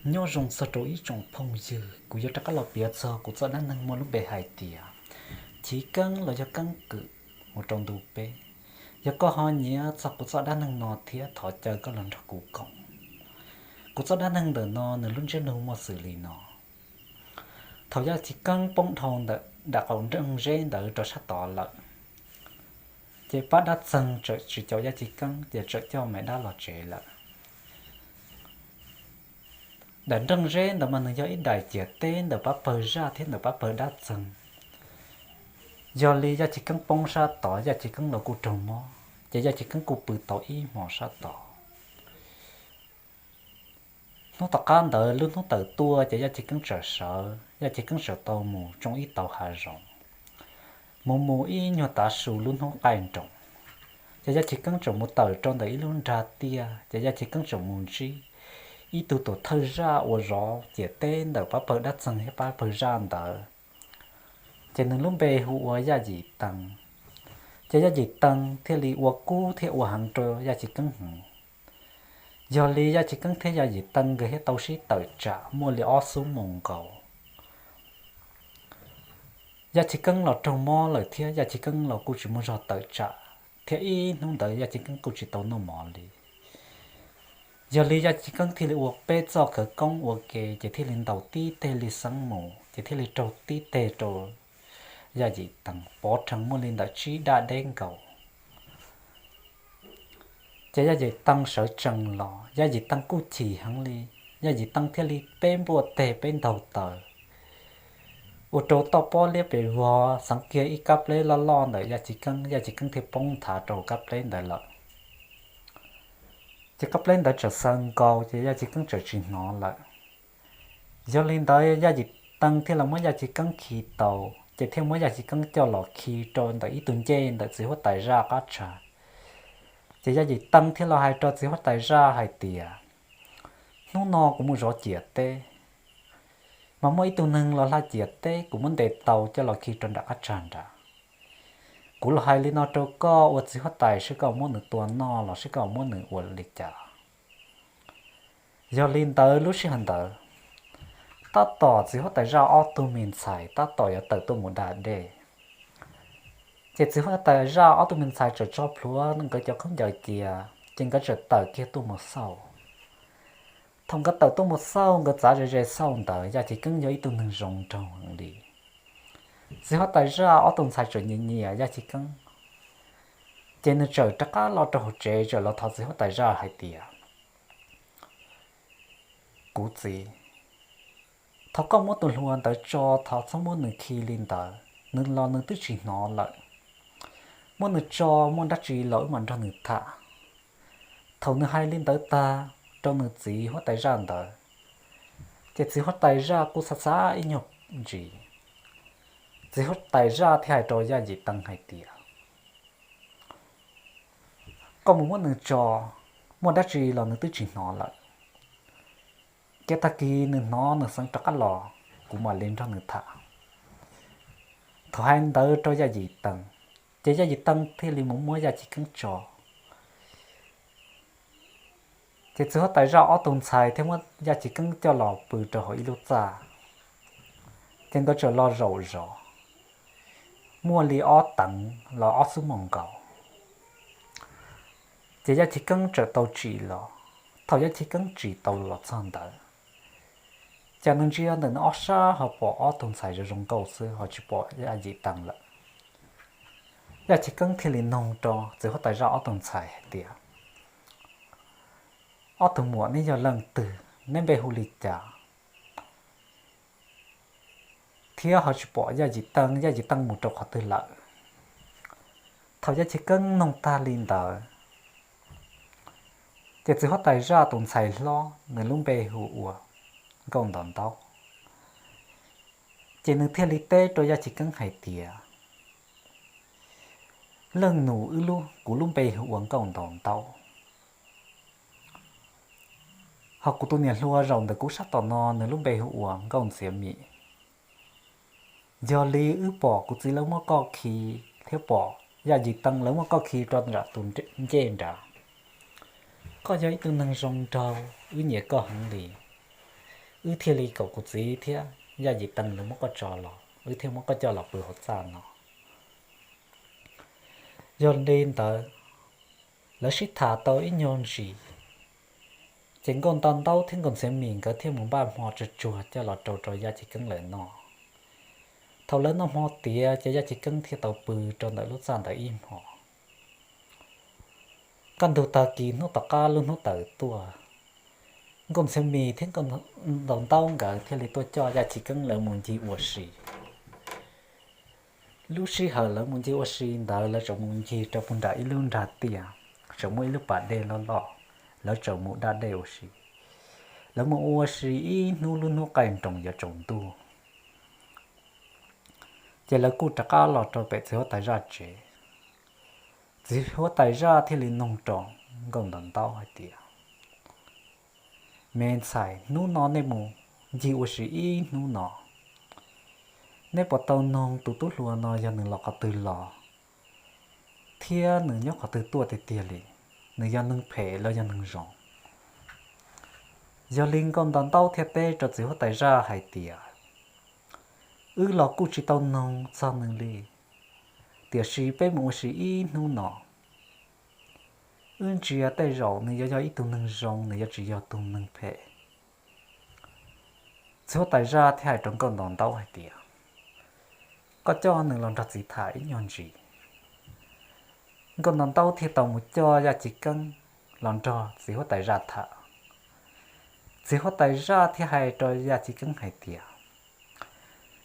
Nyob zoo txog rau ib tsoom phooj ywg, kuv yuav rov qab los piav txog kuv txoj dab neeg muaj lub npe hais tias chiv keeb los yog keeb kwm mus rau ntu peb. Yog koj ho nyiam txog kuv txoj dab neeg no thiab thov caw koj los nrog kuv koom. Kuv txoj dab neeg ntawm no nws lub ntsiab lus muaj xws li no. Thaum yaj chiv keeb poob dhau ntawm daim qaum nreej zeb ntawd rau sab tod lawm, ces pab dab txeeg txawm tsis caum yaj chiv keeb ces txawm coj maiv dab los tsev lawm. Daim nreej zeb ntawd mas nws yog ib daim ciam teb ntawm pab pawg zaj thiab ntawm pab pawg dab txeeg. Yog li yaj chiv keeb poob sab tod, yaj chiv keeb los kuj raug mob, ces yaj chiv keeb kuj pw tau ib hmo sab tod. Hnub tom qab ntawd lub hnub tawm tuaj ces yaj chiv keeb txawm sawv, yaj chiv keeb txawm tau mus tsoo ib tauv hav zoov, mus mus ib nyuag tav su lub hnub qaij nroos, ces yaj chiv keeb txawm mus tawm rau ntawm ib lub nrag tiaj, ces yaj chiv keeb txawm mus ntsib ib tug tuam thawj zaj uas zov ciam teb ntawm pab pawg dab txeeg thiab pab pawg zaj ntawd, ces nws lub npe hu ua Yaj Yim Teev. Ces Yaj Yim Teev thiaj li ua kub thiab ua heev rau yaj chiv keeb heev. Yog li yaj chiv keeb thiab Yaj Yim Teev nkawd thiaj tau sib tawm tsam muaj li ob xuab moos nkaus. Yaj chiv keeb los raug mob lawm thiab yaj chiv keeb los kuj tsis muaj zog tawm tsam, thiab ib hnub ntawd yaj chiv keeb kuj tsis tau noj mov li. Yog li yaj chiv keeb thiaj li ua peb txoj khawv koob ua ke, ces thiaj li ntaus tib teg li xeeb mus, ces thiaj li raug tib teg rau Yaj Yim Teev pov rhees muaj li ntawm tsib daj deb nkaus. Ces Yaj Yim Teev sawv tsees los, Yaj Yim Teev kuj chim heev li, Yaj Yim Teev thiaj li peb npuaj teg peb ntaug taws, ua rau toj pob liab pes vog xeev kiag ib kab pleb loj loj ntawm yaj chiv keeb, yaj chiv keeb thiaj poob nthav rau kab pleb ntawd lawm. Ces kab pleb ntawd txawm xaws nkaus, ces yaj chiv keeb txawm tsis hnov lawm. Yog li ntawd yaj Yim Teev thiaj los muab yaj chiv keeb khi tau, ces thiaj muab yaj chiv keeb coj los khi rau ntawm ib tug ncej ntawm txiv huab tais zaj qab tshaj. Ces yaj Yim Teev thiaj los hais rau txiv huab tais zaj hais tias, hnub no kuv mus zov ciam teb, mas muaj ib tug neeg los hla ciam teb, kuv muab ntes tau coj los khi rau nram qab tshaj nrad. Kuv los hais li no rau koj ua txiv huab tais, seb koj muab nws tua noj los seb koj muab nws ua li cas. Yog li ntawd lub sij hawm ntawd, tab tom txiv huab tais zaj ob tug me ntxhais tab tom yuav tawm tuaj mus da dej. Ces txiv huab tais zaj ob tug me ntxhais txawm tso plhuav nkawd cov khaub ncaws cia, ces nkawd txawm tawm kiag tuaj mus xauj. Thaum nkawd tawm tuaj mus xauj, nkawd txav ze ze xauj ntawd yaj chiv keeb yog ib tug neeg zoo nraug heev li. Txiv huab tais zaj ob tug ntxhais txawm nyiam nyiam yaj chiv keeb, ces nws txawm rov qab los rau hauv tsev txawm los thov txiv huab tais zaj hais tias, kuv txiv, thov koj muab tus hluas ntawd tso, thov txhob muab nws khi li ntawd, nws los nws twb tsis hnov lawm. Muab nws tso, muaj dab tsi los wb mam nrog nws tham. Thaum nws hais li ntawd tag rau nws txiv huab tais zaj ntawd, ces txiv huab tais zaj kuj xav xav ib nyuag ntsis, txiv huab tais zaj thiaj hais rau yaj Yim Teev hais tias, koj mus muab nws tso, muaj dab tsi los nws twb tsis hnov lawm. Ces tag kis nws hnov nws xeev rov qab los, kuv mam li nrog nws tham. Thaum hais ntawd rau yaj Yim Teev, ces yaj Yim Teev thiaj li mus muab yaj chiv keeb tso. Ces txiv huab tais zaj ob tug ntxhais thiaj muab yaj chiv keeb coj los pw rau hauv ib lub txaj, ces nkawd txawm los zaum zov muaj li ob teev los ob xuab moos nkaus. Ces yaj chiv keeb txawm tau tsim los. Thaum yaj chiv keeb tsim tau los txog ntawd, ces nws ntsia ntawm nws ob sab ho pom ob tug ntxhais zoo zoo nkauj xwb ho tsis pom yaj Yim Teev lawm. Yaj chiv keeb thiaj li nug rau txiv huab tais zaj ob tug ntxhais hais tias, ob tug muam, neb yog leej twg, neb npe hu li cas, thiab ho tsis pom yaj Yim Teev, yaj Yim Teev mus rau qhov twg lawm? Thaum yaj chiv keeb nug tag li ntawd, ces txiv huab tais zaj tus ntxhais hlob nws lub npe hu ua Nkauj Ntaus Ntaub. Ces nws thiaj li teb rau yaj chiv keeb hais tias, leej nus, kuv lub npe hu ua Nkauj Ntaus Ntaub, ho kuv tus niam hluas zaum ntawm kuv sab tom no nws lub npe hu ua Nkauj Ntxiav Mim. Yog li wb pom kuv txiv lawv muab koj khi, thiab pom yaj Yim Teev lawv muab koj khi rau nram tus ncej nrad. Koj yog ib tug neeg zoo nraug, wb nyiam koj heev li. wb thiaj li kom kuv txiv thiab Yaj Yim Tees lawv muab koj tso los, wb thiaj muab koj coj los pw hauv txaj no. Yog li ntawd, lawv sib tham tau ib nyuag ntsis, ces Nkauj Nto Ntaub thiab Nkauj Ntxhiav Mis nkawd thiaj mus npaj hmo tsuag tsuag coj los rau rau Yaj Chiv Keeb lawv noj. Thaum lawv noj hmo tiav ces Yaj Chiv Keeb thiaj tau pw rau ntawm lub txaj ntawd ib hmo. Kaj ntug tag kis hnub tom qab lub hnub tawm tuaj, Nkauj Ntxhiav Mis thiab Nkauj Nto Ntaub nkawd thiaj li tuaj coj Yaj Chiv Keeb lawv mus ncig ua si. Lub sij hawm lawv mus ncig ua si ntawd lawv tseem mus ncig rau puag nram ib lub nrag tiaj, tseem muaj ib lub pas dej loj loj, lawv tseem mus da dej ua si. Lawv mus ua si ib hnub lub hnub qaij nroos yuav tsaus ntuj, ces lawv kuj rov qab los rau pem txiv huab tais zaj tsev. Txiv huab tais zaj thiaj li noog rau Nkauj Nto Ntaub hais tias, me ntxhais, hnub no nej mus ncig ua si ib hnub no, nej puas tau noog tus tub hluas no yog nws los qhov twg los, thiab nws nyob qhov twg tuaj tiag tiag li, nws yog neeg phem los yog neeg zoo? Yog li Nkauj Nto Ntaub thiaj teb rau txiv huab tais zaj hais tias, wb los kuj tsis tau noog txog nws li, tiam sis peb mus ua si ib hnub no, wb ntsia tej zaum nws yuav yog ib tug neeg zoo, nws yuav tsis yog tus neeg phem. Txiv huab tais zaj thiaj hais rau Nkauj Nto Ntaub hais tias, koj coj nws los nrog txiv tham ib nyuag ntsis. Nkauj Nto Ntaub thiaj tau mus coj Yaj Chiv Keeb los nrog txiv huab tais zaj tham. Txiv huab tais zaj thiaj hais rau Yaj Chiv Keeb hais tias,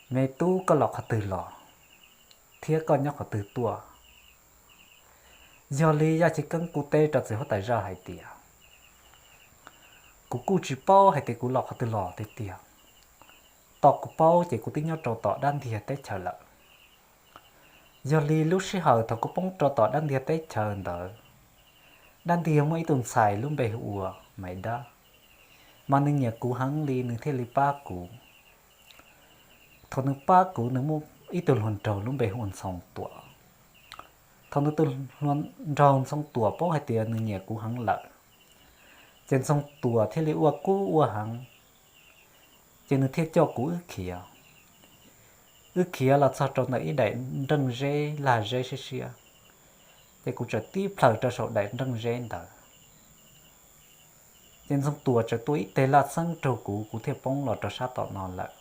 me tub, koj los qhov twg los, thiab koj nyob qhov twg tuaj? Yog li Yaj Chiv Keeb kuj teb rau txiv huab tais zaj hais tias, kuv kuj tsis paub hais tias kuv los qhov twg los tiag tiag. Tos kuv paub ces kuv twb nyob rau tom dab ntiag teb chaws lawm. Yog li lub sij hawm thaum kuv poob rau tom dab ntiag teb chaws ntawd, dab ntiag muaj ib tug ntxhais lub npe hu ua Maiv Dab, mas nws nyiam kuv heev li nws thiaj li pab kuv. Thaum nws pab kuv nws muaj ib tug hluas nraug lub npe hu ua Ntxhoo Tuam. Thaum nws tus hluas nraug Ntxhoo Tuam paub hais tias nws nyiam kuv heev lawm, ces Ntxhoo Tuam thiaj li ua kub ua heev, ces nws thiaj coj kuv wb khiav. Wb khiav los txog rau ntawm ib daim nreej zeb lag zeb siab siab, ces kuv txawm tib plhaws rau saum daim nreej zeb ntawd. Ces Ntxhoo Tuam txawm tua ib teg laj xeeb raug kuv, kuv thiaj poob los rau sab tom no lawm.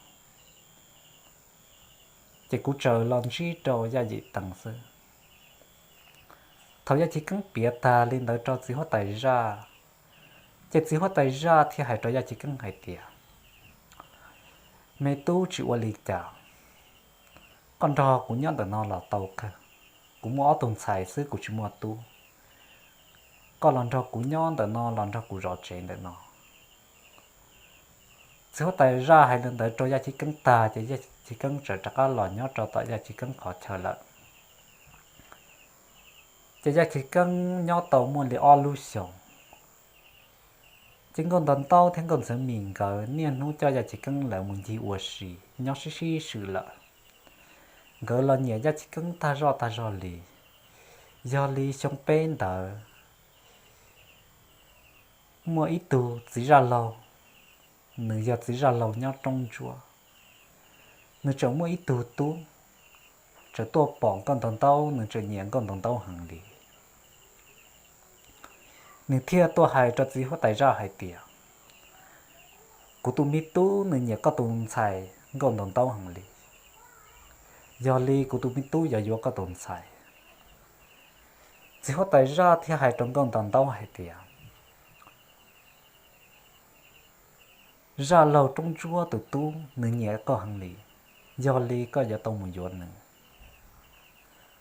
Ces kuv txawm los ntsib rau Yaj Yim Tees xwb. Thaum Yaj Chiv Keeb piav tag li ntawd rau txiv huab tais zaj, ces txiv huab tais zaj thiaj hais rau Yaj Chiv Keeb hais tias, me tub, tsis ua li cas, koj nrog kuv nyob ntawm no los tau kawg. Kuv muaj ob tug ntxhais xwb, kuv tsis muaj tub. Koj los nrog kuv nyob ntawm no, los nrog kuv zov tsev ntawm no. Txiv huab tais zaj hais li ntawd rau Yaj Chiv Keeb tag ces Yaj Chiv Keeb txawm rov qab los nyob rau tom Yaj Chiv Keeb qhov chaw lawm. Ces Yaj Chiv Keeb nyob tau muaj li ob lub xyoos, ces Nkauj Ntaus Ntaub thiab Nkauj Ntxwv Mis nkawd niaj hnub coj Yaj Chiv Keeb lawv mus ncig ua si nyob sib sib swm lawm. Nkawd los nyiam Yaj Chiv Keeb tag zoj tag zog li. Yog li xyoo peb ntawd muaj ib tug txiv zaj laug, nws yog txiv zaj laug nyob roob ntsuab, nws tseem muaj ib tug tub, tseem tuaj pom Nkauj Ntaus Ntaub, nws tseem nyiam Nkauj Ntaus Ntaub heev li. Nws thiaj tuaj hais rau txiv huab tais zaj hais tias, kuv tus me tub nws nyiam koj tus ntxhais Nkauj Ntaus Ntaub heev li. Yog li kuv tus me tub yuav yuav koj tus ntxhais. Txiv huab tais zaj thiaj hais rau Nkauj Ntaus Ntaub hais tias, zaj laug roob ntsuab tus tub nws nyiam koj heev li, yog li koj yuav tau mus yuav nws.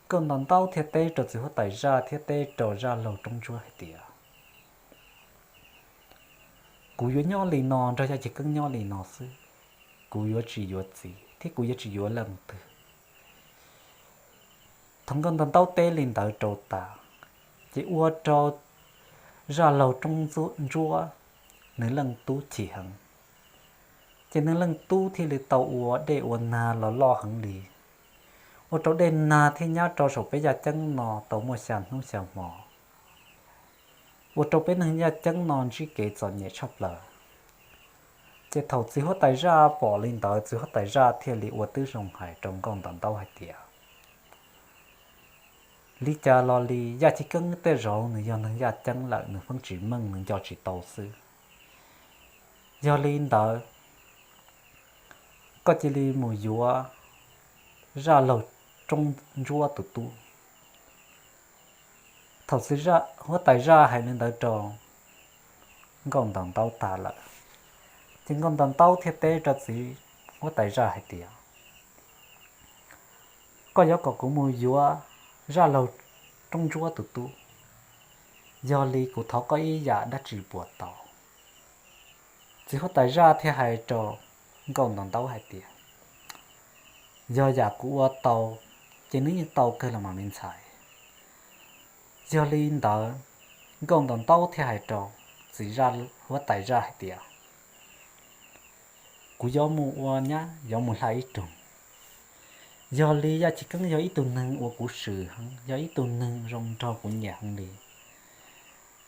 Nkauj Ntaus Ntaub thiaj teb rau txiv huab tais zaj thiab teb rau zaj laug roob ntsuab hais tias, kuv yuav nyob li no nrog Yaj Chiv Keeb nyob li no xwb, kuv yuav tsis yuav txiv thiab kuv yuav tsis yuav leej twg. Thaum Nkauj Ntaus Ntaub teb li ntawd rau tas, ces ua rau zaj laug roob ntsuab nws leej tub chim heev. Ces nws leej tub thiaj li tau ua dej ua nag los loj heev li, ua rau dej nag thiab nyab rau saum peb yaj ceeb no tau muaj xya hnub xya hmo, ua rau peb neeg yaj ceeb no ntsib kev txom nyem tshaj plaws. Ces thaum txiv huab tais zaj pom li ntawd, txiv huab tais zaj thiaj li ua tib zoo hais rau nkauj ntawv ntaub hais tias, li cas los li Yaj Chiv Keeb tej zaum nws yog neeg yaj ceeb lawm, nws pheej tsis meej, nws nco tsis tau xwb. Yog li ntawd, koj cia li mus yuav zaj laug roob ntsuab tus tub. Thaum txiv huab tais zaj hais li ntawd rau nkauj ntawv ntaub tas lawm, ces nkauj ntawv ntaub thiaj teb rau txiv huab tais zaj hais tias, koj yuav kom kuv mus yuav zaj laug roob ntsuab tus tub, yog li kuv thov koj ib yam dab tsi puas tau? Txiv huab tais zaj thiaj hais rau nkauj ntawv ntaub hais tias, yog yam kuv ua tau, ces neb yeej tau kawg los mas me ntxhais. Yog li ntawd, nkauj ntawv ntaub thiaj hais rau txiv huab tais zaj hais tias, kuv yuav mus ua nyab, yuav mus hla ib tug. Yog li Yaj Chiv Keeb yog ib tug neeg uas kuv swm heev, yog ib tug neeg zoo nraug kuv nyiam heev li.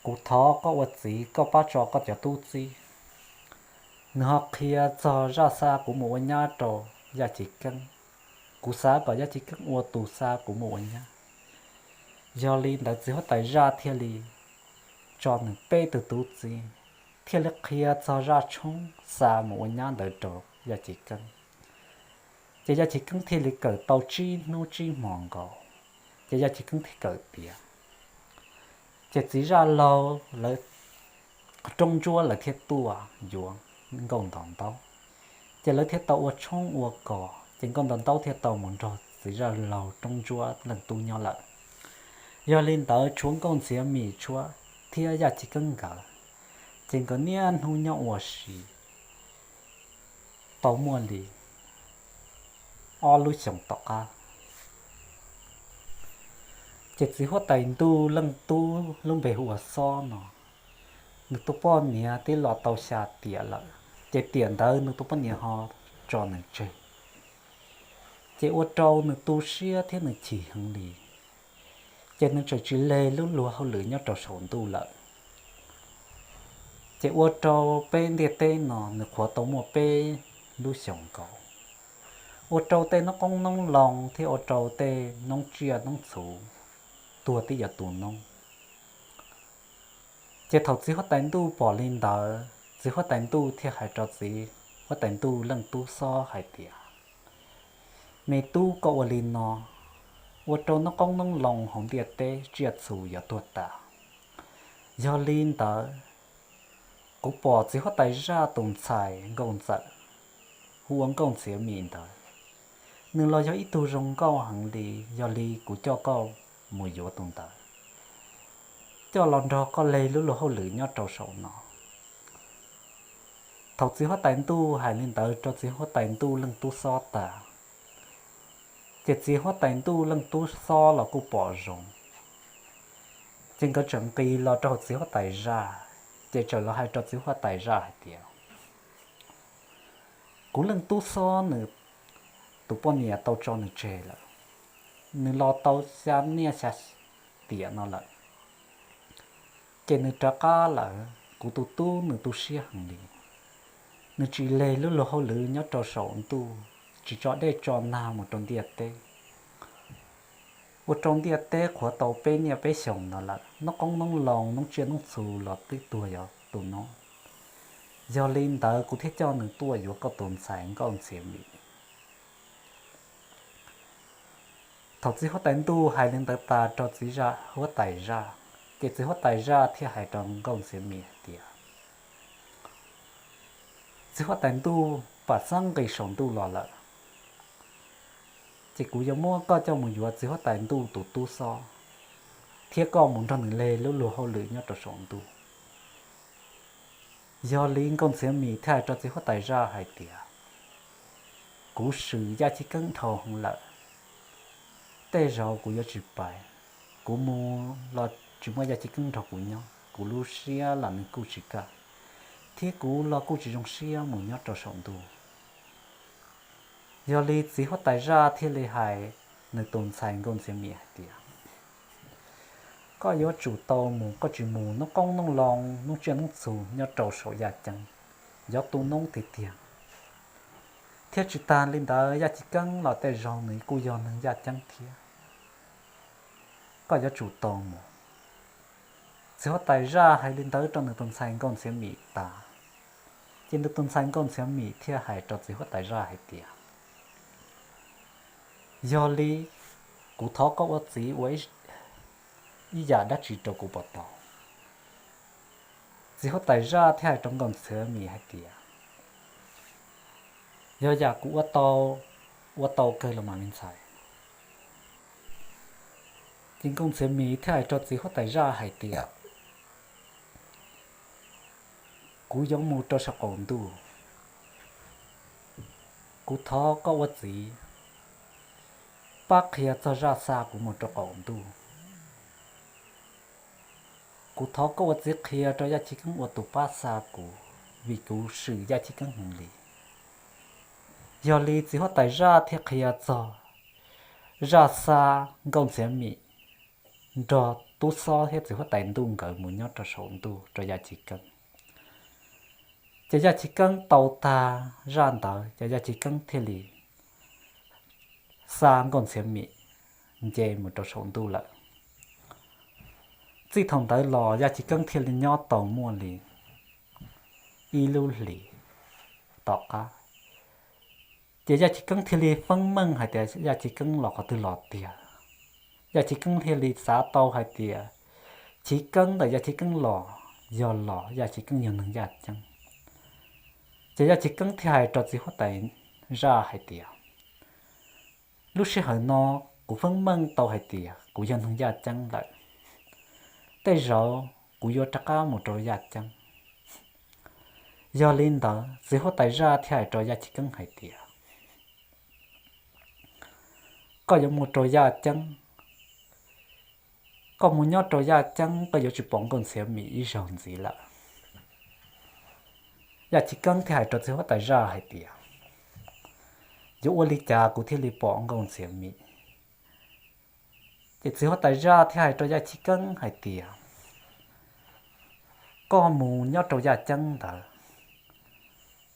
Kuv thov koj ua txiv, koj pab tso koj cov tub txib, nws ho qhia txog zaj xa kuv mus ua nyab rau Yaj Chiv Keeb. Kuv xav kom Yaj Chiv Keeb ua tus xa kuv mus ua nyab. Yog li ntawd txiv huab tais zaj thiaj li tso nws peb tug tub txib, thiaj li qhia txog zaj tshoob xa mus ua nyab ntawd rau Yaj Chiv Keeb. Ces Yaj Chiv Keeb thiaj li kawm tau tsib hnub tsib hmo nkaus, ces Yaj Chiv Keeb thiaj kawm tiav. Ces txiv zaj laug lawv roob ntsuab lawv thiaj tuaj yuav nkauj ntawv ntaub, ces lawv thiaj tau ua tshoob ua kos, ces nkauj ntawv ntaub thiaj tau mus nrog txiv zaj laug roob ntsuab leej tub nyob lawm. Yog li ntawd tshuav nkauj ntxhiav mim tshuav thiab Yaj Chiv Keeb nkawd, ces nkawd niaj hnub nyob ua si tau muaj li ob lub xyoos tom qab. Ces txiv huab tais ntuj leej tub lub npe hu ua Xob no, nws tus poj niam twb los tau xya tiam lawm, ces tiam ntawd nws tus poj niam ho tso nws tseg, ces ua rau nws tu siab thiab nws chim heev li. Ces nws tseem tsis leg lub luag hauj lwm nyob rau saum ntuj lawm. Ces ua rau peb ntiaj teb no nws qhuav tau muaj peb lub xyoos nkaus, ua rau tej noob qoob noob loo thiab ua rau tej noob tsiaj noob txhu tuag tib yam tu noob. Ces thaum txiv huab tais ntuj pom li ntawd, txiv huab tais ntuj thiaj hais rau txiv huab tais ntuj leej tub Xob hais tias, me tub, koj ua li no ua rau noob qoob noob loo hauv ntiaj teb tsiaj txhu yuav tuag tas. Yog li ntawd, kuv pom txiv huab tais zaj tus ntxhais nkauj ntxawm hu ua nkauj ntxhiav mim ntawd, nws los yog ib tug zoo nkauj heev li, yog li kuv coj koj mus yuav tus ntawd, coj los nrog koj leg lub luag hauj lwm nyob rau saum no. Thaum txiv huab tais ntuj hais li ntawd rau txiv huab tais ntuj leej tub Xob tas, ces txiv huab tais ntuj leej tub Xob los kuj pom zoo, ces nkawd tseem nqis los rau hauv txiv huab tais zaj, ces txawm los hais rau txiv huab tais zaj hais tias, kuv leej tub Xob nws tus poj niam tau tso nws tseg lawm, nws los tau xya niaj xya tiam no lawm, ces nws rov qab lawm. Kuv tus tub nws tu siab heev li, nws tsis leg lub luag hauj lwm nyob rau saum ntuj, tsis tso dej tso nag mus rau ntiaj teb, ua rau ntiaj teb qhuav tau peb niaj peb xyoos no lawm, noob qoob noob loo noob tsiaj noob txhu los twb tuag yuav tu noob. Yog li ntawd kuv thiaj coj nws tuaj yuav koj tus ntxhais nkauj ntxhiav mim. Thaum txiv huab tais ntuj hais li ntawd tas rau txiv huab tais zaj, ces txiv huab tais zaj thiaj hais rau nkauj ntxhiav mim hais tias, txiv huab tais ntuj pam xab nqis saum ntuj los lawm, ces kuv yuav muab koj coj mus yuav txiv huab tais ntuj tus tub Xob, thiab koj mus nrog nws leg lub luag hauj lwm nyob rau saum ntuj. Yog li nkauj ntxhiav mim thiaj hais rau txiv huab tais zaj hais tias, kuv swm Yaj Chiv Keeb dhau heev lawm, tej zaum kuv yuav tsis pais. Kuv mus los tsis muaj Yaj Chiv Keeb nrog kuv nyob, kuv lub siab los nws kuj tsis kaj, thiab kuv los kuj tsis zoo siab mus nyob rau saum ntuj. Yog li txiv huab tais zaj thiaj li hais nws tus ntxhais nkauj ntxhiav mim hais tias, koj yuav tsum tau mus, koj tsis mus noob qoob noob loo noob tsiaj noob txhu nyob rau saum yaj ceeb, yuav tu noob tiag tiag. Thiab tsis tas li ntawd, Yaj Chiv Keeb los tej zaum nws kuj yog neeg yaj ceeb thiab. Koj yuav tsum tau mus. Txiv huab tais zaj hais li ntawd rau nws tus ntxhais Nkauj Ntxhiav Mim tas, ces nws tus ntxhais Nkauj Ntxhiav Mim thiaj hais rau txiv huab tais zaj hais tias, yog li, kuv thov koj ua txiv ua ib yam dab tsi rau kuv puas tau? Txiv huab tais zaj thiaj hais rau Nkauj Ntxhiav Mim hais tias, yog yam kuv ua tau, ua tau kawg los mas me ntxhais. Ces Nkauj Ntxhiav Mim thiaj hais rau txiv huab tais zaj hais tias, kuv yuav mus rau saum qaum ntuj. Kuv thov koj ua txiv pab qhia txog zaj xa kuv mus rau qaum ntuj. Kuv thov koj ua txiv qhia rau Yaj Chiv Keeb ua tus pab xa kuv, vim kuv swm Yaj Chiv Keeb heev li. Yog li txiv huab tais zaj thiaj qhia txog zaj xa Nkauj Ntxhiav Mim nrog tub xob thiab txiv huab tais ntuj nkawd mus nyob rau saum ntuj rau Yaj Chiv Keeb. Ces Yaj Chiv Keeb tau tag zaj ntawd ces Yaj Chiv Keeb thiaj li xa Nkauj Ntxhiav Mim nce mus rau saum ntuj lawm. Txij thaum ntawd los Yaj Chiv Keeb thiaj li nyob tau muaj li ib lub hlis tom qab, ces Yaj Chiv Keeb thiaj li feeb meej hais tias Yaj Chiv Keeb los qhov twg los tiag. Yaj Chiv Keeb thiaj li xav tau hais tias Chiv Keeb ntawm Yaj Chiv Keeb los yog los Yaj Chiv Keeb yog neeg yaj ceeb. Ces Yaj Chiv Keeb thiaj hais rau txiv huab tais zaj hais tias, lub sij hawm no kuv feeb meej tau hais tias kuv yog neeg yaj ceeb lawm. Tej zaum kuv yuav rov qab mus rau yaj ceeb. Yog li ntawd txiv huab tais zaj thiaj hais rau Yaj Chiv Keeb hais tias, koj yuav mus rau yaj ceeb, koj mus nyob rau yaj ceeb koj yuav tsis pom Nkauj Ntxhiav Mim ib zaug ntxiv lawm. Yaj Chiv Keeb thiaj hais rau txiv huab tais zaj hais tias, yuav ua li cas kuv thiaj li pom Nkauj Ntxhiav Mim? Ces txiv huab tais zaj thiaj hais rau Yaj Chiv Keeb hais tias, koj mus nyob rau yaj ceeb ntawd,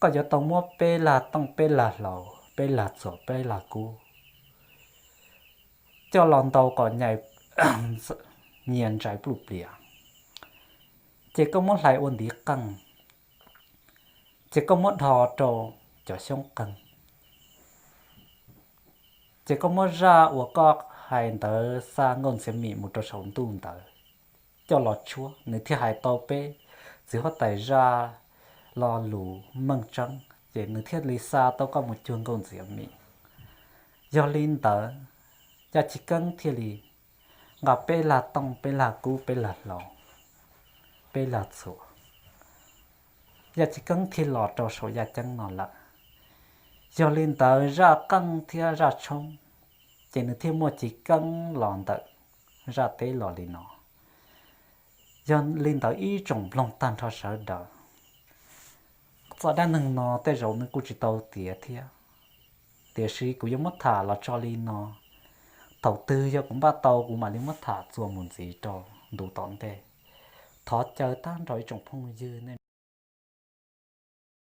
koj yuav tau muab peb lag tooj, peb lag hlau, peb lag txhuam, peb lag kub coj los ntaus kom nyias ntsais pluj plias, ces koj muab hlais ua ntiv qeej, ces koj muab dho rau cov xyoob qeeg, ces koj muab zaj uas koj hais ntawd xa Nkauj Ntxhiav Mim mus rau saum ntuj ntawd coj los tshuab. Nws thiaj hais tau peb txiv huab tais zaj lo lus meej tseeb, ces nws thiaj li xa tau koj mus cuag Nkauj Ntxhiav Mim. Yog li ntawd, Yaj Chiv Keeb thiaj li nqa peb lag tooj, peb lag kub, peb lag hlau, peb lag txhuam, Yaj Chiv Keeb thiaj los rau saum yaj ceeb no lawm. Yog li ntawd zaj qeej thiab zaj tshoob, ces nws thiaj muaj chiv keeb los ntawm zaj teb los li no. Yog li ntawd ib tsoom mloog tag nrho sawv daws, txoj dab neeg no tej zaum nws kuj tsis tau tiav thiab, tiam sis kuv yuav muab tham los tso li no. Thaum twg yog kuv npaj tau kuv mam li muab tham txuas mus ntxiv rau ntu tom ntej. Thov caw tag nrho ib tsoom phooj ywg nej